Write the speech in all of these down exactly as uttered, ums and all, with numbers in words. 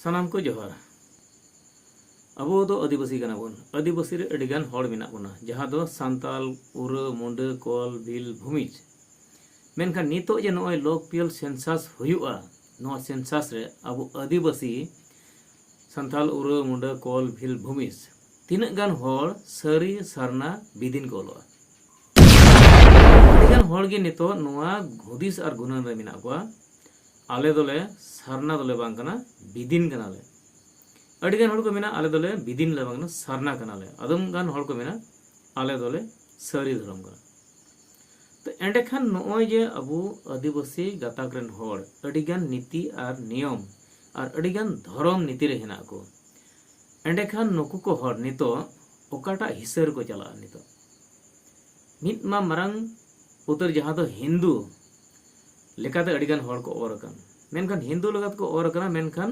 ᱥᱟᱱᱟᱢ ᱠᱚ ᱡᱚᱦᱟᱨ᱾ ᱟᱵᱚ ᱫᱚ ᱟᱹᱫᱤᱵᱟᱹᱥᱤ ᱠᱟᱱᱟ ᱵᱚᱱ᱾ ᱟᱹᱫᱤᱵᱟᱹᱥᱤ ᱨᱮ ᱟᱹᱰᱤ ᱜᱟᱱ ᱦᱚᱲ ᱢᱮᱱᱟᱜ ᱵᱚᱱᱟ, ᱡᱟᱦᱟᱸ ᱫᱚ ᱥᱟᱱᱛᱟᱞ, ᱩᱨᱟᱹ, ᱢᱩᱸᱰᱟᱹ, ᱠᱚᱞ, ᱵᱷᱤᱞ, ᱵᱷᱩᱢᱤᱡᱽ᱾ ᱢᱮᱱᱠᱷᱟᱱ ᱱᱤᱛᱚᱜ ᱡᱮ ᱱᱚᱜᱼᱚᱭ ᱞᱳᱠᱯᱤᱭᱚᱞ ᱥᱮᱱᱥᱟᱥ ᱦᱩᱭᱩᱜᱼᱟ, ᱱᱚᱣᱟ ᱥᱮᱱᱥᱟᱥ ᱨᱮ ᱟᱵᱚ ᱟᱹᱫᱤᱵᱟᱹᱥᱤ, ᱥᱟᱱᱛᱟᱞ, ᱩᱨᱟᱹ, ᱢᱩᱸᱰᱟᱹ, ᱠᱚᱞ, ᱵᱷᱤᱞ, ᱵᱷᱩᱢᱤᱡᱽ, ᱛᱤᱱᱟᱹᱜ ᱜᱟᱱ ᱦᱚᱲ ᱥᱟᱹᱨᱤ ᱥᱟᱨᱱᱟ ᱵᱤᱫᱤᱱ ᱠᱚ ᱚᱞᱚᱜᱼᱟ? ᱟᱹᱰᱤ ᱜᱟᱱ ᱦᱚᱲ ᱜᱮ ᱱᱤᱛᱚᱜ ᱱᱚᱣᱟ ᱦᱩᱫᱤᱥ ᱟᱨ ᱜᱩᱱᱟᱹᱱ ᱨᱮ ᱢᱮᱱᱟᱜ ᱠᱚᱣᱟ, ᱟᱞᱮ ᱫᱚᱞᱮ ᱥᱟᱨᱱᱟ ᱫᱚᱞᱮ ᱵᱟᱝ ᱠᱟᱱᱟ, ᱵᱤᱫᱤᱱ ᱠᱟᱱᱟᱞᱮ᱾ ᱟᱹᱰᱤ ᱜᱟᱱ ᱦᱚᱲ ᱠᱚ ᱢᱮᱱᱟ, ᱟᱞᱮ ᱫᱚᱞᱮ ᱵᱤᱫᱤᱱ ᱞᱮ ᱵᱟᱝ ᱠᱟᱱᱟ, ᱥᱟᱨᱱᱟ ᱠᱟᱱᱟᱞᱮ᱾ ᱟᱫᱚᱢ ᱜᱟᱱ ᱦᱚᱲ ᱠᱚ ᱢᱮᱱᱟ, ᱟᱞᱮ ᱫᱚᱞᱮ ᱥᱟᱹᱨᱤ ᱫᱷᱚᱨᱚᱢ ᱠᱟᱱᱟ᱾ ᱛᱚ ᱮᱸᱰᱮᱠᱷᱟᱱ ᱱᱚᱜᱼᱚᱭ ᱡᱮ ᱟᱵᱚ ᱟᱹᱫᱤᱵᱟᱹᱥᱤ ᱜᱟᱛᱟᱠ ᱨᱮᱱ ᱦᱚᱲ ᱟᱹᱰᱤ ᱜᱟᱱ ᱱᱤᱛᱤ ᱟᱨ ᱱᱤᱭᱚᱢ ᱟᱨ ᱟᱹᱰᱤ ᱜᱟᱱ ᱫᱷᱚᱨᱚᱢ ᱱᱤᱛᱤ ᱨᱮ ᱦᱮᱱᱟᱜ ᱠᱚ, ᱮᱸᱰᱮᱠᱷᱟᱱ ᱱᱩᱠᱩ ᱠᱚ ᱦᱚᱲ ᱱᱤᱛᱚᱜ ᱚᱠᱟᱴᱟᱜ ᱦᱤᱥᱟᱹ ᱨᱮᱠᱚ ᱪᱟᱞᱟᱜᱼᱟ ᱱᱤᱛᱚᱜ? ᱢᱤᱫ ᱢᱟ ᱢᱟᱨᱟᱝ ᱩᱛᱟᱹᱨ ᱡᱟᱦᱟᱸ ᱫᱚ ᱦᱤᱱᱫᱩ ᱞᱮᱠᱟᱛᱮ ᱟᱹᱰᱤ ᱜᱟᱱ ᱦᱚᱲ ᱠᱚ ᱚᱨ ᱟᱠᱟᱱ, ᱢᱮᱱᱠᱷᱟᱱ ᱦᱤᱱᱫᱩ ᱞᱮᱠᱟᱛᱮ ᱠᱚ ᱚᱨ ᱟᱠᱟᱱᱟ, ᱢᱮᱱᱠᱷᱟᱱ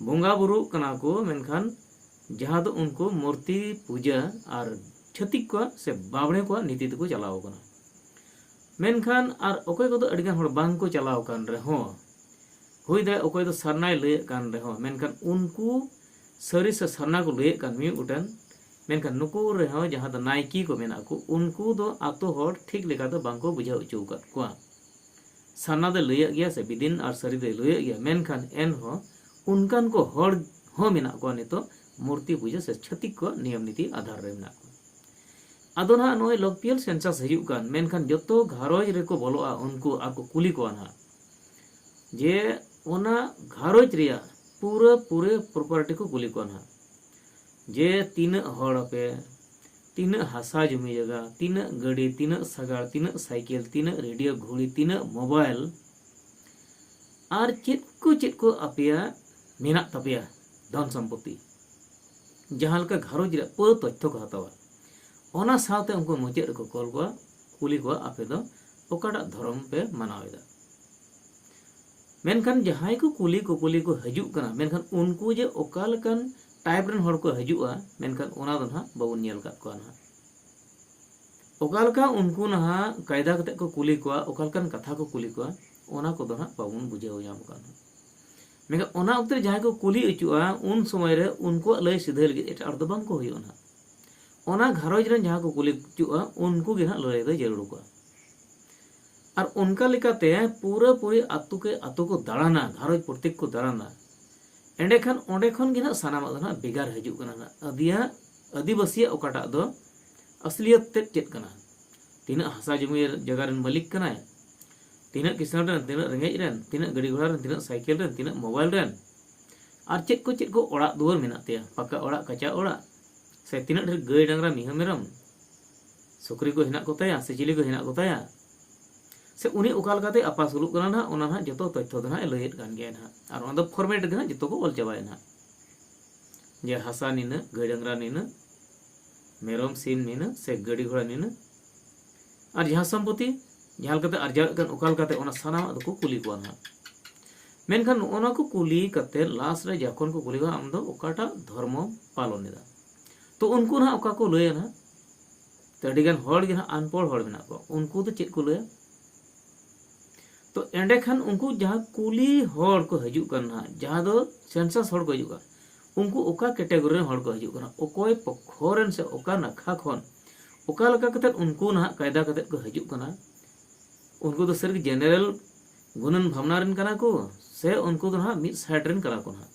ᱵᱚᱸᱜᱟ ᱵᱩᱨᱩᱜ ᱠᱟᱱᱟ ᱠᱚ, ᱢᱮᱱᱠᱷᱟᱱ ᱡᱟᱦᱟᱸ ᱫᱚ ᱩᱱᱠᱩ ᱢᱩᱨᱛᱤ ᱯᱩᱡᱟᱹ ᱟᱨ ᱪᱷᱟᱹᱛᱤᱠ ᱠᱚᱣᱟᱜ ᱥᱮ ᱵᱟᱵᱽᱲᱮ ᱠᱚᱣᱟᱜ ᱱᱤᱛᱤ ᱛᱮᱠᱚ ᱪᱟᱞᱟᱣ ᱟᱠᱟᱱᱟ᱾ ᱢᱮᱱᱠᱷᱟᱱ ᱟᱨ ᱚᱠᱚᱭ ᱠᱚᱫᱚ ᱟᱹᱰᱤ ᱜᱟᱱ ᱦᱚᱲ ᱵᱟᱝ ᱠᱚ ᱪᱟᱞᱟᱣ ᱟᱠᱟᱱ ᱨᱮᱦᱚᱸ, ᱦᱩᱭ ᱫᱟᱲᱮᱭᱟᱜᱼᱟ ᱚᱠᱚᱭ ᱫᱚ ᱥᱟᱨᱱᱟᱭ ᱞᱟᱹᱭᱮᱫ ᱠᱟᱱ ᱨᱮᱦᱚᱸ, ᱢᱮᱱᱠᱷᱟᱱ ᱩᱱᱠᱩ ᱥᱟᱹᱨᱤ ᱥᱮ ᱥᱟᱨᱱᱟ ᱠᱚ ᱞᱟᱹᱭᱮᱫ ᱠᱟᱱ ᱢᱤᱫ ᱜᱚᱴᱮᱱ, ᱢᱮᱱᱠᱷᱟᱱ ᱱᱩᱠᱩ ᱨᱮᱦᱚᱸ ᱡᱟᱦᱟᱸ ᱫᱚ ᱱᱟᱭᱠᱮ ᱠᱚ ᱢᱮᱱᱟᱜ ᱠᱚ, ᱩᱱᱠᱩ ᱫᱚ ᱟᱛᱳ ᱦᱚᱲ ᱴᱷᱤᱠ ᱞᱮᱠᱟ ᱫᱚ ᱵᱟᱝ ᱠᱚ ᱵᱩᱡᱷᱟᱹᱣ ᱦᱚᱪᱚ ᱟᱠᱟᱫ ᱠᱚᱣᱟ᱾ ᱥᱟᱨᱱᱟ ᱫᱚᱭ ᱞᱟᱹᱭᱮᱫ ᱜᱮᱭᱟ ᱥᱮ ᱵᱤᱫᱤᱱ ᱟᱨ ᱥᱟᱹᱨᱤ ᱫᱚᱭ ᱞᱟᱹᱭᱮᱫ ᱜᱮᱭᱟ, ᱢᱮᱱᱠᱷᱟᱱ ᱮᱱᱦᱚᱸ ᱚᱱᱠᱟᱱ ᱠᱚ ᱦᱚᱲ ᱦᱚᱸ ᱢᱮᱱᱟᱜ ᱠᱚᱣᱟ ᱱᱤᱛᱚᱜ ᱢᱩᱨᱛᱤ ᱯᱩᱡᱟᱹ ᱥᱮ ᱪᱷᱟᱹᱛᱤᱠ ᱠᱚᱣᱟᱜ ᱱᱤᱭᱚᱢ ᱱᱤᱛᱤ ᱟᱫᱷᱟᱨ ᱨᱮ ᱢᱮᱱᱟᱜ ᱠᱚᱣᱟ᱾ ᱟᱫᱚ ᱱᱟᱦᱟᱜ ᱱᱚᱜᱼᱚᱭ ᱞᱳᱠᱯᱤᱭᱚᱞ ᱥᱮᱱᱥᱟᱥ ᱦᱤᱡᱩᱜ ᱠᱟᱱ, ᱢᱮᱱᱠᱷᱟᱱ ᱡᱚᱛᱚ ᱜᱷᱟᱨᱚᱸᱡᱽ ᱨᱮᱠᱚ ᱵᱚᱞᱚᱜᱼᱟ ᱩᱱᱠᱩ ᱟᱨ ᱠᱚ ᱠᱩᱞᱤ ᱠᱚᱣᱟ ᱱᱟᱦᱟᱜ, ᱡᱮ ᱚᱱᱟ ᱜᱷᱟᱨᱚᱸᱡᱽ ᱨᱮᱭᱟᱜ ᱯᱩᱨᱟᱹ ᱯᱩᱨᱟᱹ ᱯᱨᱚᱯᱟᱨᱴᱤ ᱠᱚ ᱠᱩᱞᱤ ᱠᱚᱣᱟ ᱱᱟᱦᱟᱜ, ᱡᱮ ᱛᱤᱱᱟᱹᱜ ᱦᱚᱲ ᱟᱯᱮ, ᱛᱤᱱᱟᱹᱜ ᱦᱟᱥᱟ ᱡᱚᱢᱤ ᱡᱟᱭᱜᱟ, ᱛᱤᱱᱟᱹᱜ ᱜᱟᱹᱰᱤ, ᱛᱤᱱᱟᱹᱜ ᱥᱟᱜᱟᱲ, ᱛᱤᱱᱟᱹᱜ ᱥᱟᱭᱠᱮᱞ, ᱛᱤᱱᱟᱹᱜ ᱨᱮᱰᱤᱭᱳ ᱜᱷᱩᱲᱤ, ᱛᱤᱱᱟᱹᱜ ᱢᱳᱵᱟᱭᱤᱞ, ᱟᱨ ᱪᱮᱫ ᱠᱚ ᱪᱮᱫ ᱠᱚ ᱟᱯᱮᱭᱟᱜ ᱢᱮᱱᱟᱜ ᱛᱟᱯᱮᱭᱟ ᱫᱷᱚᱱ ᱥᱚᱢᱯᱚᱛᱤ, ᱡᱟᱦᱟᱸ ᱞᱮᱠᱟ ᱜᱷᱟᱨᱚᱸᱡᱽ ᱨᱮᱭᱟᱜ ᱯᱩᱨᱟᱹ ᱛᱚᱛᱛᱷᱚ ᱠᱚ ᱦᱟᱛᱟᱣᱟ᱾ ᱚᱱᱟ ᱥᱟᱶᱛᱮ ᱩᱱᱠᱩ ᱢᱩᱪᱟᱹᱫ ᱨᱮᱠᱚ ᱠᱚᱞ ᱠᱚᱣᱟ, ᱠᱩᱞᱤ ᱠᱚᱣᱟ, ᱟᱯᱮ ᱫᱚ ᱚᱠᱟᱴᱟᱜ ᱫᱷᱚᱨᱚᱢ ᱯᱮ ᱢᱟᱱᱟᱣ ᱮᱫᱟ? ᱢᱮᱱᱠᱷᱟᱱ ᱡᱟᱦᱟᱸᱭ ᱠᱚ ᱠᱩᱞᱤ ᱠᱩᱯᱩᱞᱤ ᱠᱚ ᱦᱤᱡᱩᱜ ᱠᱟᱱᱟ, ᱢᱮᱱᱠᱷᱟᱱ ᱩᱱᱠᱩ ᱡᱮ ᱚᱠᱟ ᱞᱮᱠᱟᱱ ᱴᱟᱭᱤᱯ ᱨᱮᱱ ᱦᱚᱲ ᱠᱚ ᱦᱤᱡᱩᱜᱼᱟ, ᱢᱮᱱᱠᱷᱟᱱ ᱚᱱᱟ ᱫᱚ ᱱᱟᱦᱟᱜ ᱵᱟᱵᱚᱱ ᱧᱮᱞ ᱟᱠᱟᱫ ᱠᱚᱣᱟ ᱱᱟᱦᱟᱜ᱾ ᱚᱠᱟ ᱞᱮᱠᱟ ᱩᱱᱠᱩ ᱱᱟᱦᱟᱜ ᱠᱟᱭᱫᱟ ᱠᱟᱛᱮ ᱠᱚ ᱠᱩᱞᱤ ᱠᱚᱣᱟ, ᱚᱠᱟ ᱞᱮᱠᱟᱱ ᱠᱟᱛᱷᱟ ᱠᱚ ᱠᱩᱞᱤ ᱠᱚᱣᱟ, ᱚᱱᱟ ᱠᱚᱫᱚ ᱱᱟᱦᱟᱜ ᱵᱟᱵᱚᱱ ᱵᱩᱡᱷᱟᱹᱣ ᱧᱟᱢ ᱟᱠᱟᱫ ᱱᱟᱦᱟᱜ᱾ ᱢᱮᱱᱠᱷᱟᱱ ᱚᱱᱟ ᱚᱠᱛᱮ ᱨᱮ ᱡᱟᱦᱟᱸᱭ ᱠᱚ ᱠᱩᱞᱤ ᱚᱪᱚᱜᱼᱟ, ᱩᱱ ᱥᱚᱢᱚᱭ ᱨᱮ ᱩᱱᱠᱩᱣᱟᱜ ᱞᱟᱹᱭ ᱥᱤᱫᱷᱟᱹ ᱞᱟᱹᱜᱤᱫ ᱮᱴᱟᱜ ᱦᱚᱲ ᱫᱚ ᱵᱟᱝ ᱠᱚ ᱦᱩᱭᱩᱜᱼᱟ ᱱᱟᱦᱟᱜ᱾ ᱚᱱᱟ ᱜᱷᱟᱨᱚᱸᱡᱽ ᱨᱮᱱ ᱡᱟᱦᱟᱸ ᱠᱚ ᱠᱩᱞᱤ ᱚᱪᱚᱜᱼᱟ, ᱩᱱᱠᱩ ᱜᱮ ᱱᱟᱦᱟᱜ ᱞᱟᱹᱭ ᱫᱚ ᱡᱟᱹᱨᱩᱲ ᱠᱚᱣᱟ᱾ ᱟᱨ ᱚᱱᱠᱟ ᱞᱮᱠᱟᱛᱮ ᱯᱩᱨᱟᱹ ᱯᱩᱨᱤ ᱟᱛᱳ ᱠᱮ ᱟᱛᱳ ᱠᱚ ᱫᱟᱬᱟᱱᱟ, ᱜᱷᱟᱨᱚᱸᱡᱽ ᱯᱨᱚᱛᱮᱠ ᱠᱚ ᱫᱟᱬᱟᱱᱟ᱾ ᱮᱸᱰᱮᱠᱷᱟᱱ ᱚᱸᱰᱮ ᱠᱷᱚᱱ ᱜᱮ ᱱᱟᱦᱟᱜ ᱥᱟᱱᱟᱢᱟᱜ ᱫᱚ ᱱᱟᱦᱟᱜ ᱵᱷᱮᱜᱟᱨ ᱦᱤᱡᱩᱜ ᱠᱟᱱᱟ ᱱᱟᱦᱟᱜ᱾ ᱟᱹᱫᱤᱭᱟ-, ᱟᱹᱫᱤᱵᱟᱹᱥᱤᱭᱟᱜ ᱚᱠᱟᱴᱟᱜ ᱫᱚ ᱟᱥᱞᱤᱭᱟᱛ ᱛᱮᱫ ᱪᱮᱫ ᱠᱟᱱᱟ? ᱛᱤᱱᱟᱹᱜ ᱦᱟᱥᱟ ᱡᱚᱢᱤ ᱡᱟᱭᱜᱟ ᱨᱮᱱ ᱢᱟᱹᱞᱤᱠ ᱠᱟᱱᱟᱭ? ᱛᱤᱱᱟᱹᱜ ᱠᱤᱥᱟᱹᱬ ᱨᱮᱱ, ᱛᱤᱱᱟᱹᱜ ᱨᱮᱸᱜᱮᱡ ᱨᱮᱱ, ᱛᱤᱱᱟᱹᱜ ᱜᱟᱹᱰᱤ ᱜᱷᱚᱲᱟ ᱨᱮᱱ, ᱛᱤᱱᱟᱹᱜ ᱥᱟᱭᱠᱮᱞ ᱨᱮᱱ, ᱛᱤᱱᱟᱹᱜ ᱢᱳᱵᱟᱭᱤᱞ ᱨᱮᱱ, ᱟᱨ ᱪᱮᱫ ᱠᱚ ᱪᱮᱫ ᱠᱚ ᱚᱲᱟᱜ ᱫᱩᱣᱟᱹᱨ ᱢᱮᱱᱟᱜ ᱛᱟᱭᱟ, ᱯᱟᱠᱟ ᱚᱲᱟᱜ, ᱠᱟᱸᱪᱟ ᱚᱲᱟᱜ, ᱥᱮ ᱛᱤᱱᱟᱹᱜ ᱰᱷᱮᱨ ᱜᱟᱹᱭ ᱰᱟᱝᱨᱟ ᱢᱤᱦᱩ ᱢᱮᱨᱚᱢ, ᱥᱩᱠᱨᱤ ᱠᱚ ᱦᱮᱱᱟᱜ ᱠᱚᱛᱟᱭᱟ ᱥᱮ ᱪᱤᱞᱤ ᱠᱚ ᱦᱮᱱᱟᱜ ᱠᱚᱛᱟᱭᱟ, ᱥᱮ ᱩᱱᱤ ᱚᱠᱟ ᱞᱮᱠᱟᱛᱮ ᱟᱯᱟᱥᱩᱞᱚᱜ ᱠᱟᱱᱟ ᱱᱟᱦᱟᱜ, ᱚᱱᱟ ᱱᱟᱦᱟᱜ ᱡᱚᱛᱚ ᱛᱚᱛᱛᱷᱚ ᱫᱚ ᱱᱟᱦᱟᱜ ᱮ ᱞᱟᱹᱭᱮᱫ ᱠᱟᱱ ᱜᱮᱭᱟ ᱱᱟᱦᱟᱜ᱾ ᱟᱨ ᱚᱱᱟ ᱫᱚ ᱯᱷᱚᱨᱢᱮᱴ ᱨᱮᱜᱮ ᱱᱟᱦᱟᱜ ᱡᱚᱛᱚ ᱠᱚ ᱚᱞ ᱪᱟᱵᱟᱭᱟ ᱱᱟᱦᱟᱜ, ᱡᱮ ᱦᱟᱥᱟ ᱱᱤᱱᱟᱹᱜ, ᱜᱟᱹᱭ ᱰᱟᱝᱨᱟ ᱱᱤᱱᱟᱹᱜ, ᱢᱮᱨᱚᱢ ᱥᱤᱢ ᱱᱤᱱᱟᱹᱜ, ᱥᱮ ᱜᱟᱹᱰᱤ ᱜᱷᱚᱲᱟ ᱱᱤᱱᱟᱹᱜ, ᱟᱨ ᱡᱟᱦᱟᱸ ᱥᱚᱢᱯᱚᱛᱤ ᱡᱟᱦᱟᱸ ᱞᱮᱠᱟᱛᱮ ᱟᱨᱡᱟᱣᱮᱫ ᱠᱟᱱ, ᱚᱠᱟ ᱞᱮᱠᱟᱛᱮ, ᱚᱱᱟ ᱥᱟᱱᱟᱢᱟᱜ ᱫᱚᱠᱚ ᱠᱩᱞᱤ ᱠᱚᱣᱟ ᱱᱟᱦᱟᱜ᱾ ᱢᱮᱱᱠᱷᱟᱱ ᱱᱚᱜᱼᱚ ᱱᱚᱣᱟ ᱠᱚ ᱠᱩᱞᱤ ᱠᱟᱛᱮ ᱞᱟᱥ ᱨᱮ ᱡᱚᱠᱷᱚᱱ ᱠᱚ ᱠᱩᱞᱤ ᱠᱚᱣᱟ, "ᱟᱢ ᱫᱚ ᱚᱠᱟᱴᱟᱜ ᱫᱷᱚᱨᱢᱚ ᱯᱟᱞᱚᱱ ᱮᱫᱟ?" ᱛᱚ ᱩᱱᱠᱩ ᱱᱟᱦᱟᱜ ᱚᱠᱟ ᱠᱚ ᱞᱟᱹᱭᱟ ᱱᱟᱦᱟᱜ, ᱛᱚ ᱟᱹᱰᱤᱜᱟᱱ ᱦᱚᱲ ᱜᱮ ᱱᱟᱦᱟᱜ ᱟᱱᱯᱚᱲ ᱦᱚᱲ ᱢᱮᱱᱟᱜ ᱠᱚᱣᱟ, ᱩᱱᱠᱩ ᱫᱚ ᱪᱮᱫ ᱠᱚ ᱞᱟᱹᱭᱟ? ᱛᱚ ᱮᱸᱰᱮᱠᱷᱟᱱ ᱩᱱᱠᱩ ᱡᱟᱦᱟᱸ ᱠᱩᱞᱤ ᱦᱚᱲ ᱠᱚ ᱦᱤᱡᱩᱜ ᱠᱟᱱᱟ ᱱᱟᱦᱟᱜ, ᱡᱟᱦᱟᱸ ᱫᱚ ᱥᱮᱱᱥᱟᱥ ᱦᱚᱲ ᱠᱚ ᱦᱤᱡᱩᱜ ᱠᱟᱱᱟ, ᱩᱱᱠᱩ ᱚᱠᱟ ᱠᱮᱴᱮᱜᱚᱨᱤ ᱨᱮᱱ ᱦᱚᱲ ᱠᱚ ᱦᱤᱡᱩᱜ ᱠᱟᱱᱟ, ᱚᱠᱚᱭ ᱯᱚᱠᱠᱷᱚ ᱨᱮᱱ ᱥᱮ ᱚᱠᱟ ᱱᱟᱠᱷᱟ ᱠᱷᱚᱱ, ᱚᱠᱟ ᱞᱮᱠᱟ ᱠᱟᱛᱮ ᱩᱱᱠᱩ ᱱᱟᱦᱟᱜ ᱠᱟᱭᱫᱟ ᱠᱟᱛᱮ ᱠᱚ ᱦᱤᱡᱩᱜ ᱠᱟᱱᱟ, ᱩᱱᱠᱩ ᱫᱚ ᱥᱟᱹᱨᱤ ᱡᱮᱱᱟᱨᱮᱞ ᱜᱩᱱᱟᱹᱱ ᱵᱷᱟᱵᱽᱱᱟ ᱨᱮᱱ ᱠᱟᱱᱟ ᱠᱚ, ᱥᱮ ᱩᱱᱠᱩ ᱫᱚ ᱱᱟᱦᱟᱜ ᱢᱤᱫ ᱥᱟᱭᱤᱰ ᱨᱮᱱ ᱠᱟᱱᱟ ᱠᱚ ᱱᱟᱦᱟᱜ?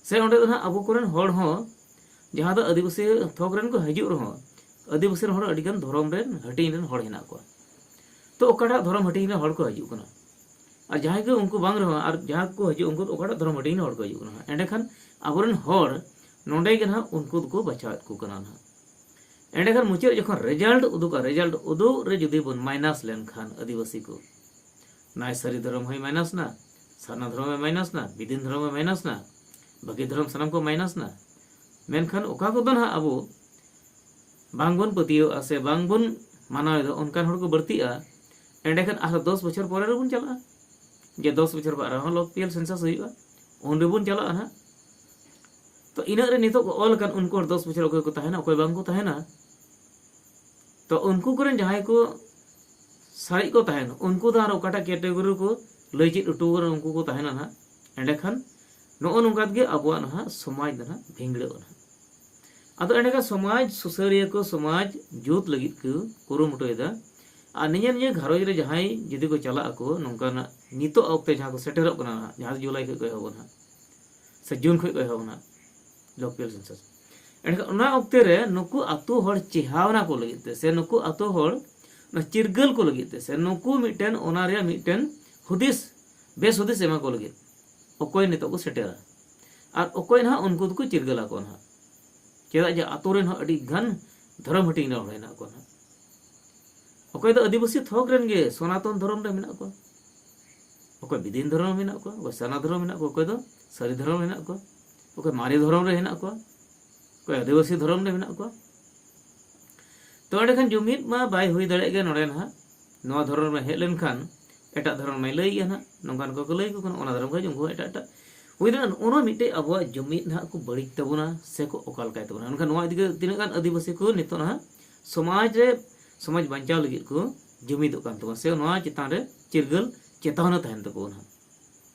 ᱥᱮ ᱚᱸᱰᱮ ᱫᱚ ᱱᱟᱦᱟᱜ ᱟᱵᱚ ᱠᱚᱨᱮᱱ ᱦᱚᱲ ᱦᱚᱸ, ᱡᱟᱦᱟᱸ ᱫᱚ ᱟᱹᱫᱤᱵᱟᱹᱥᱤ ᱛᱷᱚᱠ ᱨᱮᱱ ᱠᱚ ᱦᱤᱡᱩᱜ ᱨᱮᱦᱚᱸ, ᱟᱹᱫᱤᱵᱟᱹᱥᱤ ᱨᱮᱱ ᱦᱚᱲ ᱟᱹᱰᱤᱜᱟᱱ ᱫᱷᱚᱨᱚᱢ ᱨᱮᱱ ᱦᱟᱹᱴᱤᱧ ᱨᱮᱱ ᱦᱚᱲ ᱦᱮᱱᱟᱜ ᱠᱚᱣᱟ᱾ ᱛᱚ ᱚᱠᱟᱴᱟᱜ ᱫᱷᱚᱨᱚᱢ ᱦᱟᱹᱴᱤᱧ ᱨᱮᱱ ᱦᱚᱲ ᱠᱚ ᱦᱤᱡᱩᱜ ᱠᱟᱱᱟ? ᱟᱨ ᱡᱟᱦᱟᱸᱭ ᱠᱚ ᱩᱱᱠᱩ ᱵᱟᱝ ᱨᱮᱦᱚᱸ, ᱟᱨ ᱡᱟᱦᱟᱸ ᱠᱚ ᱦᱤᱡᱩᱜ, ᱩᱱᱠᱩ ᱫᱚ ᱚᱠᱟᱴᱟᱜ ᱫᱷᱚᱨᱚᱢ ᱦᱟᱹᱴᱤᱧ ᱨᱮᱱ ᱦᱚᱲ ᱠᱚ ᱦᱤᱡᱩᱜ ᱠᱟᱱᱟ? ᱮᱸᱰᱮᱠᱷᱟᱱ ᱟᱵᱚᱨᱮᱱ ᱦᱚᱲ ᱱᱚᱸᱰᱮ ᱜᱮ ᱱᱟᱦᱟᱜ ᱩᱱᱠᱩ ᱫᱚᱠᱚ ᱵᱟᱪᱷᱟᱣᱮᱫ ᱠᱚ ᱠᱟᱱᱟ ᱱᱟᱦᱟᱜ᱾ ᱮᱸᱰᱮᱠᱷᱟᱱ ᱢᱩᱪᱟᱹᱫ ᱡᱚᱠᱷᱚᱱ ᱨᱮᱡᱟᱞᱴ ᱩᱫᱩᱜᱟ, ᱨᱮᱡᱟᱞᱴ ᱩᱫᱩᱜ ᱨᱮ ᱡᱩᱫᱤ ᱵᱚᱱ ᱢᱟᱭᱱᱟᱥ ᱞᱮᱱᱠᱷᱟᱱ ᱟᱹᱫᱤᱵᱟᱹᱥᱤ ᱠᱚ, ᱱᱟᱭ ᱥᱟᱹᱨᱤ ᱫᱷᱚᱨᱚᱢ ᱦᱚᱸᱭ ᱢᱟᱭᱱᱟᱥ ᱱᱟ, ᱥᱟᱨᱱᱟ ᱫᱷᱚᱨᱚᱢ ᱮ ᱢᱟᱭᱱᱟᱥ ᱱᱟ, ᱵᱤᱫᱤᱱ ᱫᱷᱚᱨᱚᱢ ᱮ ᱢᱟᱭᱱᱟᱥ ᱱᱟ, ᱵᱟᱹᱠᱤ ᱫᱷᱚᱨᱚᱢ ᱥᱟᱱᱟᱢ ᱠᱚ ᱢᱟᱭᱱᱟᱥ ᱱᱟ᱾ ᱢᱮᱱᱠᱷᱟᱱ ᱚᱠᱟ ᱠᱚᱫᱚ ᱱᱟᱦᱟᱜ ᱟᱵᱚ ᱵᱟᱝᱵᱚᱱ ᱯᱟᱹᱛᱭᱟᱹᱣᱟᱜᱼᱟ ᱥᱮ ᱵᱟᱝᱵᱚᱱ ᱢᱟᱱᱟᱣ ᱮᱫᱟ, ᱚᱱᱠᱟᱱ ᱦᱚᱲ ᱠᱚ ᱵᱟᱹᱲᱛᱤᱜᱼᱟ, ᱮᱸᱰᱮᱠᱷᱟᱱ ᱟᱨᱦᱚᱸ ᱫᱚᱥ ᱵᱚᱪᱷᱚᱨ ᱯᱚᱨᱮ ᱨᱮᱵᱚᱱ ᱪᱟᱞᱟᱜᱼᱟ, ᱡᱮ ᱫᱚᱥ ᱵᱚᱪᱷᱚᱨ ᱯᱚᱨ ᱟᱨᱦᱚᱸ ᱞᱚᱠᱯᱤᱭᱟᱞ ᱥᱮᱱᱥᱟᱥ ᱦᱩᱭᱩᱜᱼᱟ, ᱩᱱ ᱨᱮᱵᱚᱱ ᱪᱟᱞᱟᱜᱼᱟ ᱱᱟᱦᱟᱜ᱾ ᱛᱚ ᱤᱱᱟᱹᱜ ᱨᱮ ᱱᱤᱛᱚᱜ ᱠᱚ ᱚᱞ ᱟᱠᱟᱱ ᱩᱱᱠᱩ ᱦᱚᱲ ᱫᱚᱥ ᱵᱚᱪᱷᱚᱨ ᱚᱠᱚᱭ ᱠᱚ ᱛᱟᱦᱮᱱᱟ, ᱚᱠᱚᱭ ᱵᱟᱝ ᱠᱚ ᱛᱟᱦᱮᱱᱟ, ᱛᱚ ᱩᱱᱠᱩ ᱠᱚᱨᱮᱱ ᱡᱟᱦᱟᱸᱭ ᱠᱚ ᱥᱟᱨᱮᱡ ᱠᱚ ᱛᱟᱦᱮᱱ, ᱩᱱᱠᱩ ᱫᱚ ᱟᱨ ᱚᱠᱟᱴᱟᱜ ᱠᱮᱴᱮᱜᱚᱨᱤ ᱨᱮᱠᱚ ᱞᱟᱹᱭ ᱪᱮᱫ ᱦᱚᱴᱚ ᱠᱟᱱᱟ, ᱩᱱᱠᱩ ᱠᱚ ᱛᱟᱦᱮᱱᱟ ᱱᱟᱦᱟᱜ᱾ ᱮᱸᱰᱮᱠᱷᱟᱱ ᱱᱚᱜᱼᱚ ᱱᱚᱝᱠᱟ ᱛᱮᱜᱮ ᱟᱵᱚᱣᱟᱜ ᱱᱟᱦᱟᱜ ᱥᱚᱢᱟᱡᱽ ᱫᱚ ᱱᱟᱦᱟᱜ ᱵᱷᱤᱸᱫᱟᱹᱲᱚᱜᱼᱟ ᱱᱟᱦᱟᱜ᱾ ᱟᱫᱚ ᱮᱸᱰᱮᱠᱷᱟᱱ ᱥᱚᱢᱟᱡᱽ ᱥᱩᱥᱟᱹᱨᱤᱭᱟᱹ ᱠᱚ, ᱥᱚᱢᱟᱡᱽ ᱡᱩᱛ ᱞᱟᱹᱜᱤᱫ ᱠᱚ ᱠᱩᱨᱩᱢᱩᱴᱩᱭᱮᱫᱟ᱾ ᱟᱨ ᱱᱤᱡᱮ ᱱᱤᱡᱮ ᱜᱷᱟᱨᱚᱸᱡᱽ ᱨᱮ ᱡᱟᱦᱟᱸᱭ ᱡᱩᱫᱤ ᱠᱚ ᱪᱟᱞᱟᱜ ᱟᱠᱚ, ᱱᱚᱝᱠᱟᱱᱟᱜ ᱱᱤᱛᱚᱜ ᱚᱠᱛᱮ ᱡᱟᱦᱟᱸ ᱠᱚ ᱥᱮᱴᱮᱨᱚᱜ ᱠᱟᱱᱟ ᱱᱟᱦᱟᱜ, ᱡᱟᱦᱟᱸ ᱫᱚ ᱡᱩᱞᱟᱭ ᱠᱷᱚᱱ ᱠᱚ ᱮᱦᱚᱵᱟ ᱱᱟᱦᱟᱜ, ᱥᱮ ᱡᱩᱱ ᱠᱷᱚᱱ ᱠᱚ ᱮᱦᱚᱵᱟ ᱱᱟᱦᱟᱜ, ᱞᱳᱠᱟᱞ ᱥᱮᱱᱥᱟᱥ᱾ ᱮᱸᱰᱮᱠᱷᱟᱱ ᱚᱱᱟ ᱚᱠᱛᱮ ᱨᱮ ᱱᱩᱠᱩ ᱟᱛᱳ ᱦᱚᱲ ᱪᱮᱦᱟᱣᱱᱟ ᱠᱚ ᱞᱟᱹᱜᱤᱫ ᱛᱮ, ᱥᱮ ᱱᱩᱠᱩ ᱟᱛᱳ ᱦᱚᱲ ᱚᱱᱟ ᱪᱤᱨᱜᱟᱹᱞ ᱠᱚ ᱞᱟᱹᱜᱤᱫ ᱛᱮ, ᱥᱮ ᱱᱩᱠᱩ ᱢᱤᱫᱴᱮᱱ ᱚᱱᱟ ᱨᱮᱭᱟᱜ ᱢᱤᱫᱴᱮᱱ ᱦᱩᱫᱤᱥ, ᱵᱮᱥ ᱦᱩᱫᱤᱥ ᱮᱢᱟ ᱠᱚ ᱞᱟᱹᱜᱤᱫ ᱚᱠᱚᱭ ᱱᱤᱛᱚᱜ ᱠᱚ ᱥᱮᱴᱮᱨᱟ ᱟᱨ ᱚᱠᱚᱭ ᱱᱟᱦᱟᱜ ᱩᱱᱠᱩ ᱫᱚᱠᱚ ᱪᱤᱨᱜᱟᱹᱞ ᱟᱠᱚ ᱱᱟᱦᱟᱜ᱾ ᱪᱮᱫᱟᱜ ᱡᱮ ᱟᱛᱳ ᱨᱮᱱ ᱦᱚᱸ ᱟᱹᱰᱤ ᱜᱟᱱ ᱫᱷᱚᱨᱚᱢ ᱦᱟᱹᱴᱤᱧ ᱨᱮᱱ ᱦᱚᱲ ᱦᱮᱱᱟᱜ ᱠᱚᱣᱟ ᱱᱟᱦᱟᱜ᱾ ᱚᱠᱚᱭ ᱫᱚ ᱟᱹᱫᱤᱵᱟᱹᱥᱤ ᱛᱷᱚᱠ ᱨᱮᱱ ᱜᱮ ᱥᱚᱱᱟᱛᱚᱱ ᱫᱷᱚᱨᱚᱢ ᱨᱮ ᱢᱮᱱᱟᱜ ᱠᱚᱣᱟ, ᱚᱠᱚᱭ ᱵᱤᱫᱤᱱ ᱫᱷᱚᱨᱚᱢ ᱨᱮ ᱢᱮᱱᱟᱜ ᱠᱚᱣᱟ, ᱚᱠᱚᱭ ᱥᱟᱨᱱᱟ ᱫᱷᱚᱨᱚᱢ ᱨᱮ ᱢᱮᱱᱟᱜ ᱠᱚᱣᱟ, ᱚᱠᱚᱭ ᱫᱚ ᱥᱟᱹᱨᱤ ᱫᱷᱚᱨᱚᱢ ᱨᱮ ᱢᱮᱱᱟᱜ ᱠᱚᱣᱟ, ᱚᱠᱚᱭ ᱢᱟᱨᱮ ᱫᱷᱚᱨᱚᱢ ᱨᱮ ᱦᱮᱱᱟᱜ ᱠᱚᱣᱟ, ᱚᱠᱚᱭ ᱟᱹᱫᱤᱵᱟᱹᱥᱤ ᱫᱷᱚᱨᱚᱢ ᱨᱮ ᱢᱮᱱᱟᱜ ᱠᱚᱣᱟ᱾ ᱛᱚ ᱮᱸᱰᱮᱠᱷᱟᱱ ᱡᱩᱢᱤᱫ ᱢᱟ ᱵᱟᱭ ᱦᱩᱭ ᱫᱟᱲᱮᱭᱟᱜ ᱜᱮ ᱱᱚᱰᱮ ᱱᱟᱦᱟᱜ᱾ ᱱᱚᱣᱟ ᱫᱷᱚᱨᱚᱢ ᱨᱮ ᱦᱮᱡ ᱞᱮᱱᱠᱷᱟᱱ ᱮᱴᱟᱜ ᱫᱷᱚᱨᱚᱢ ᱢᱟᱭ ᱞᱟᱹᱭ ᱜᱮᱭᱟ ᱱᱟᱦᱟᱜ, ᱱᱚᱝᱠᱟᱱ ᱠᱚᱠᱚ ᱞᱟᱹᱭ ᱟᱠᱚ ᱠᱟᱱᱟ, ᱚᱱᱟ ᱫᱷᱚᱨᱚᱢ ᱠᱷᱚᱱ ᱩᱱᱠᱩ ᱦᱚᱸ ᱮᱴᱟᱜ ᱮᱴᱟᱜ᱾ ᱦᱩᱭ ᱫᱟᱲᱮᱭᱟᱜᱼᱟ ᱱᱚᱜᱼᱚ ᱱᱚᱣᱟ ᱢᱤᱫᱴᱮᱡ ᱟᱵᱚᱣᱟᱜ ᱡᱩᱢᱤᱫ ᱱᱟᱦᱟᱜ ᱠᱚ ᱵᱟᱹᱲᱤᱡ ᱛᱟᱵᱚᱱᱟ ᱥᱮᱠᱚ ᱚᱠᱟ ᱞᱮᱠᱟᱭ ᱛᱟᱵᱚᱱᱟ᱾ ᱢᱮᱱᱠᱷᱟᱱ ᱱᱚᱣᱟ ᱤᱫᱤ ᱠᱟᱛᱮ ᱛᱤᱱᱟᱹᱜ ᱜᱟᱱ ᱟᱹᱫᱤᱵᱟᱹᱥᱤ ᱠᱚ ᱱᱤᱛᱚᱜ ᱱᱟᱦᱟᱜ ᱥᱚᱢᱟᱡᱽ ᱨᱮ, ᱥᱚᱢᱟᱡᱽ ᱵᱟᱧᱪᱟᱣ ᱞᱟᱹᱜᱤᱫ ᱠᱚ ᱡᱩᱢᱤᱫᱚᱜ ᱠᱟᱱ ᱛᱟᱵᱚᱱᱟ, ᱥᱮ ᱱᱚᱣᱟ ᱪᱮᱛᱟᱱ ᱨᱮ ᱪᱤᱨᱜᱟᱹᱞ ᱪᱮᱛᱟᱣᱱᱟ ᱛᱟᱦᱮᱱ ᱛᱟᱠᱚᱣᱟ ᱱᱟᱦᱟᱜ᱾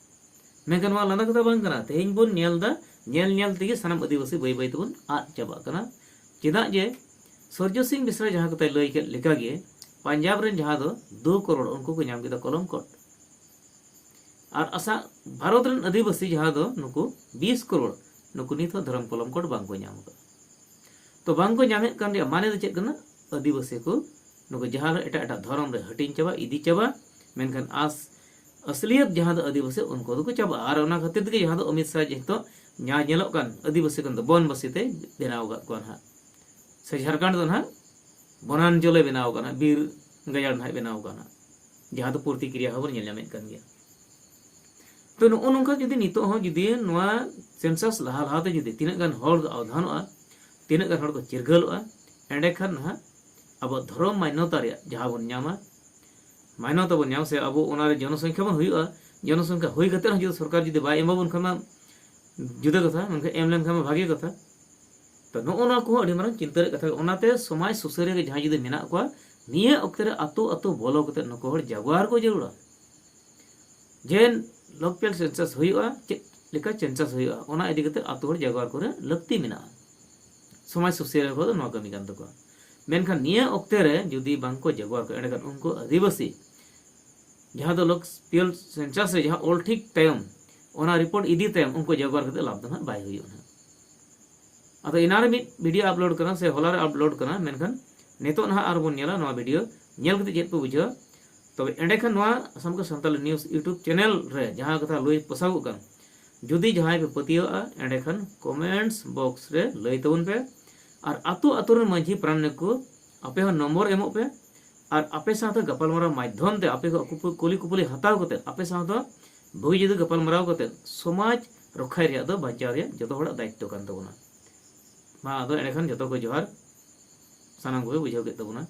ᱢᱮᱱᱠᱷᱟᱱ ᱱᱚᱣᱟ ᱞᱟᱸᱫᱟ ᱠᱟᱛᱷᱟ ᱵᱟᱝ ᱠᱟᱱᱟ᱾ ᱛᱮᱦᱮᱧ ᱵᱚᱱ ᱧᱮᱞ ᱮᱫᱟ, ᱧᱮᱞ ᱧᱮᱞ ᱛᱮᱜᱮ ᱥᱟᱱᱟᱢ ᱟᱹᱫᱤᱵᱟᱹᱥᱤ ᱵᱟᱹᱭ ᱵᱟᱹᱭ ᱛᱮᱵᱚᱱ ᱟᱫ ᱪᱟᱵᱟᱜ ᱠᱟᱱᱟ᱾ ᱪᱮᱫᱟᱜ ᱡᱮ ᱥᱩᱨᱡᱚ ᱥᱤᱝ ᱵᱮᱥᱨᱟ ᱡᱟᱦᱟᱸ ᱠᱟᱛᱷᱟᱭ ᱞᱟᱹᱭ ᱠᱮᱫ ᱞᱮᱠᱟᱜᱮ, ᱯᱟᱧᱡᱟᱵᱽ ᱨᱮᱱ ᱡᱟᱦᱟᱸ ᱫᱚ ᱫᱩ ᱠᱟᱨᱳᱲ, ᱩᱱᱠᱩ ᱠᱚ ᱧᱟᱢ ᱠᱮᱫᱟ ᱠᱚᱞᱚᱢ ᱠᱳᱰ᱾ ᱟᱨ ᱟᱥᱟ ᱵᱷᱟᱨᱚᱛ ᱨᱮᱱ ᱟᱹᱫᱤᱵᱟᱹᱥᱤ ᱡᱟᱦᱟᱸ ᱫᱚ ᱱᱩᱠᱩ ᱵᱤᱥ ᱠᱟᱨᱳᱲ, ᱱᱩᱠᱩ ᱱᱤᱛ ᱦᱚᱸ ᱫᱷᱚᱨᱚᱢ ᱠᱚᱞᱚᱢ ᱠᱳᱰ ᱵᱟᱝ ᱠᱚ ᱧᱟᱢ ᱟᱠᱟᱫᱟ᱾ ᱛᱚ ᱵᱟᱝ ᱠᱚ ᱧᱟᱢᱮᱫ ᱠᱟᱱ ᱨᱮᱭᱟᱜ ᱢᱟᱱᱮ ᱫᱚ ᱪᱮᱫ ᱠᱟᱱᱟ? ᱟᱹᱫᱤᱵᱟᱹᱥᱤ ᱠᱚ ᱱᱩᱠᱩ ᱡᱟᱦᱟᱸ ᱫᱚ ᱮᱴᱟᱜ ᱮᱴᱟᱜ ᱫᱷᱚᱨᱚᱢ ᱨᱮ ᱦᱟᱹᱴᱤᱧ ᱪᱟᱵᱟ, ᱤᱫᱤ ᱪᱟᱵᱟ, ᱢᱮᱱᱠᱷᱟᱱ ᱟᱥ ᱟᱥᱞᱤᱭᱟᱛ ᱡᱟᱦᱟᱸ ᱫᱚ ᱟᱹᱫᱤᱵᱟᱹᱥᱤ, ᱩᱱᱠᱩ ᱫᱚᱠᱚ ᱪᱟᱵᱟᱜᱼᱟ᱾ ᱟᱨ ᱚᱱᱟ ᱠᱷᱟᱹᱛᱤᱨ ᱛᱮᱜᱮ ᱡᱟᱦᱟᱸ ᱫᱚ ᱚᱢᱤᱛ ᱥᱟᱦ ᱡᱮᱦᱮᱛᱩ ᱧᱟ-, ᱧᱮᱞᱚᱜ ᱠᱟᱱ ᱟᱹᱫᱤᱵᱟᱹᱥᱤ ᱠᱷᱚᱱ ᱫᱚ ᱵᱚᱱᱵᱟᱥᱤ ᱛᱮᱭ ᱵᱮᱱᱟᱣ ᱟᱠᱟᱫ ᱠᱚᱣᱟ ᱱᱟᱦᱟᱜ, ᱥᱮ ᱡᱷᱟᱲᱠᱷᱚᱸᱰ ᱫᱚ ᱱᱟᱦᱟᱜ ᱵᱚᱱᱟᱧᱪᱚᱞᱮ ᱵᱮᱱᱟᱣ ᱟᱠᱟᱫ ᱱᱟᱦᱟᱜ, ᱵᱤᱨ ᱜᱟᱡᱟᱲ ᱱᱟᱦᱟᱜ ᱵᱮᱱᱟᱣ ᱟᱠᱟᱫ ᱱᱟᱦᱟᱜ, ᱡᱟᱦᱟᱸ ᱫᱚ ᱯᱨᱚᱛᱤᱠᱨᱤᱭᱟ ᱦᱚᱸᱵᱚᱱ ᱧᱮᱞ ᱧᱟᱢᱮᱫ ᱠᱟᱱ ᱜᱮᱭᱟ᱾ ᱛᱚ ᱱᱚᱜᱼᱚ ᱱᱚᱝᱠᱟ ᱡᱩᱫᱤ ᱱᱤᱛᱚᱜ ᱦᱚᱸ ᱡᱩᱫᱤ ᱱᱚᱣᱟ ᱥᱮᱱᱥᱟᱥ ᱞᱟᱦᱟ ᱞᱟᱦᱟᱛᱮ ᱡᱩᱫᱤ ᱛᱤᱱᱟᱹᱜ ᱜᱟᱱ ᱦᱚᱲ ᱠᱚ ᱟᱣᱫᱷᱟᱱᱚᱜᱼᱟ, ᱛᱤᱱᱟᱹᱜ ᱜᱟᱱ ᱦᱚᱲ ᱠᱚ ᱪᱤᱨᱜᱟᱹᱞᱚᱜᱼᱟ, ᱮᱸᱰᱮᱠᱷᱟᱱ ᱱᱟᱦᱟᱜ ᱟᱵᱚᱣᱟᱜ ᱫᱷᱚᱨᱚᱢ ᱢᱟᱱᱱᱚᱛᱟ ᱨᱮᱭᱟᱜ ᱡᱟᱦᱟᱸ ᱵᱚᱱ ᱧᱟᱢᱟ, ᱢᱟᱱᱱᱚᱛᱟ ᱵᱚᱱ ᱧᱟᱢᱟ, ᱥᱮ ᱟᱵᱚ ᱚᱱᱟᱨᱮ ᱡᱚᱱᱚᱥᱚᱝᱠᱷᱟ ᱵᱚᱱ ᱦᱩᱭᱩᱜᱼᱟ᱾ ᱡᱚᱱᱚᱥᱚᱝᱠᱷᱟ ᱦᱩᱭ ᱠᱟᱛᱮ ᱦᱚᱸ ᱡᱩᱫᱤ ᱥᱚᱨᱠᱟᱨ ᱡᱩᱫᱤ ᱵᱟᱭ ᱮᱢᱟᱵᱚᱱ ᱠᱷᱟᱱ ᱢᱟ ᱡᱩᱫᱟᱹ ᱠᱟᱛᱷᱟ, ᱢᱮᱱᱠᱷᱟᱱ ᱮᱢ ᱞᱮᱱᱠᱷᱟᱱ ᱢᱟ ᱵᱷᱟᱜᱮ ᱠᱟᱛᱷᱟ᱾ ᱛᱚ ᱱᱚᱜᱼᱚ ᱱᱚᱣᱟ ᱠᱚᱦᱚᱸ ᱟᱹᱰᱤ ᱢᱟᱨᱟᱝ ᱪᱤᱱᱛᱟᱹ ᱨᱮᱭᱟᱜ ᱠᱟᱛᱷᱟ᱾ ᱚᱱᱟᱛᱮ ᱥᱚᱢᱟᱡᱽ ᱥᱩᱥᱟᱹᱨᱤᱭᱟᱹ ᱜᱮ ᱡᱟᱦᱟᱸᱭ ᱡᱩᱫᱤ ᱢᱮᱱᱟᱜ ᱠᱚᱣᱟ, ᱱᱤᱭᱟᱹ ᱚᱠᱛᱮ ᱨᱮ ᱟᱛᱳ ᱟᱛᱳ ᱵᱚᱞᱚ ᱠᱟᱛᱮ ᱱᱩᱠᱩ ᱦᱚᱲ ᱡᱟᱜᱣᱟᱨ ᱠᱚ ᱡᱟᱹᱨᱩᱲᱟ᱾ ᱡᱮ ᱞᱚᱠᱯᱤᱭᱟᱞ ᱥᱮᱱᱥᱟᱥ ᱦᱩᱭᱩᱜᱼᱟ, ᱪᱮᱫ ᱞᱮᱠᱟ ᱥᱮᱱᱥᱟᱥ ᱦᱩᱭᱩᱜᱼᱟ, ᱚᱱᱟ ᱤᱫᱤ ᱠᱟᱛᱮ ᱟᱛᱳ ᱦᱚᱲ ᱡᱟᱜᱣᱟᱨ ᱠᱚᱨᱮ ᱞᱟᱹᱠᱛᱤ ᱢᱮᱱᱟᱜᱼᱟ᱾ ᱥᱚᱢᱟᱡᱽ ᱥᱩᱥᱟᱹᱨᱤᱭᱟᱹ ᱠᱚᱫᱚ ᱱᱚᱣᱟ ᱠᱟᱹᱢᱤ ᱠᱟᱱ ᱛᱟᱠᱚᱣᱟ᱾ ᱢᱮᱱᱠᱷᱟᱱ ᱱᱤᱭᱟᱹ ᱚᱠᱛᱮ ᱨᱮ ᱡᱩᱫᱤ ᱵᱟᱝ ᱠᱚ ᱡᱟᱜᱣᱟᱨ ᱠᱚᱣᱟ, ᱮᱸᱰᱮᱠᱷᱟᱱ ᱩᱱᱠᱩ ᱟᱹᱫᱤᱵᱟᱹᱥᱤ ᱡᱟᱦᱟᱸ ᱫᱚ ᱞᱚᱠᱯᱤᱭᱟᱞ ᱥᱮᱱᱥᱟᱥ ᱨᱮ ᱡᱟᱦᱟᱸ ᱚᱞ ᱴᱷᱤᱠ ᱛᱟᱭᱚᱢ, ᱚᱱᱟ ᱨᱤᱯᱳᱨᱴ ᱤᱫᱤ ᱛᱟᱭᱚᱢ ᱩᱱᱠᱩ ᱡᱟᱜᱣᱟᱨ ᱠᱟᱛᱮ ᱞᱟᱵᱷ ᱫᱚ ᱱᱟᱦᱟᱜ ᱵᱟᱭ ᱦᱩᱭᱩᱜᱼᱟ ᱱᱟᱦᱟᱜ᱾ ᱟᱫᱚ ᱮᱱᱟᱱ ᱨᱮ ᱢᱤᱫ ᱵᱷᱤᱰᱤᱭᱳ ᱟᱯᱞᱳᱰ ᱠᱟᱱᱟ ᱥᱮ ᱦᱚᱞᱟ ᱨᱮ ᱟᱯᱞᱳᱰ ᱠᱟᱱᱟ, ᱢᱮᱱᱠᱷᱟᱱ ᱱᱤᱛᱚᱜ ᱱᱟᱦᱟᱜ ᱟᱨ ᱵᱚᱱ ᱧᱮᱞᱟ ᱱᱚᱣᱟ ᱵᱷᱤᱰᱤᱭᱳ ᱧᱮᱞ ᱠᱟᱛᱮ ᱪᱮᱫ ᱯᱮ ᱵᱩᱡᱷᱟᱹᱣᱟ᱾ ᱛᱚᱵᱮ ᱮᱸᱰᱮᱠᱷᱟᱱ ᱱᱚᱣᱟ ᱟᱥᱟᱢ ᱠᱚ ᱥᱟᱱᱛᱟᱞᱤ ᱱᱤᱭᱩᱡᱽ ᱭᱩᱴᱩᱵᱽ ᱪᱮᱱᱮᱞ ᱨᱮ ᱡᱟᱦᱟᱸ ᱠᱟᱛᱷᱟ ᱞᱟᱹᱭ ᱯᱚᱥᱟᱣᱚᱜ ᱠᱟᱱ, ᱡᱩᱫᱤ ᱡᱟᱦᱟᱸᱭ ᱯᱮ ᱯᱟᱹᱛᱭᱟᱹᱣᱟᱜᱼᱟ, ᱮᱸᱰᱮᱠᱷᱟᱱ ᱠᱚᱢᱮᱱᱴᱥ ᱵᱚᱠᱥ ᱨᱮ ᱞᱟᱹᱭ ᱛᱟᱵᱚᱱ ᱯᱮ᱾ ᱟᱨ ᱟᱛᱳ ᱟᱛᱳ ᱨᱮᱱ ᱢᱟᱹᱡᱷᱤ ᱯᱟᱨᱟᱱᱤᱠ ᱠᱚ ᱟᱯᱮ ᱦᱚᱸ ᱱᱚᱢᱵᱚᱨ ᱮᱢᱚᱜ ᱯᱮ᱾ ᱟᱨ ᱟᱯᱮ ᱥᱟᱶᱛᱮ ᱜᱟᱯᱟᱞᱢᱟᱨᱟᱣ ᱢᱟᱫᱽᱫᱷᱚᱢ ᱛᱮ ᱟᱯᱮ ᱠᱚ ᱠᱩᱯᱩ-, ᱠᱩᱞᱤ ᱠᱩᱯᱩᱞᱤ ᱦᱟᱛᱟᱣ ᱠᱟᱛᱮ ᱟᱯᱮ ᱥᱟᱶᱛᱮ ᱵᱩᱜᱤ ᱡᱩᱫᱟᱹ ᱜᱟᱯᱟᱞᱢᱟᱨᱟᱣ ᱠᱟᱛᱮ ᱥᱚᱢᱟᱡᱽ ᱨᱚᱠᱷᱟᱭ ᱨᱮᱭᱟᱜ ᱫᱚ, ᱵᱟᱧᱪᱟᱣ ᱨᱮᱭᱟᱜ ᱡᱚᱛᱚ ᱦᱚᱲᱟᱜ ᱫᱟᱭᱤᱛᱛᱚ ᱠᱟᱱ ᱛᱟᱵᱚᱱᱟ᱾ ᱢᱟ ᱟᱫᱚ ᱮᱸᱰᱮᱠᱷᱟᱱ ᱡᱚᱛᱚ ᱠᱚ ᱡᱚᱦᱟᱨ, ᱥᱟᱱᱟᱢ ᱠᱚᱜᱮ ᱵᱩᱡᱷᱟᱹᱣ ᱠᱮᱫ ᱛᱟᱵᱚᱱᱟ᱾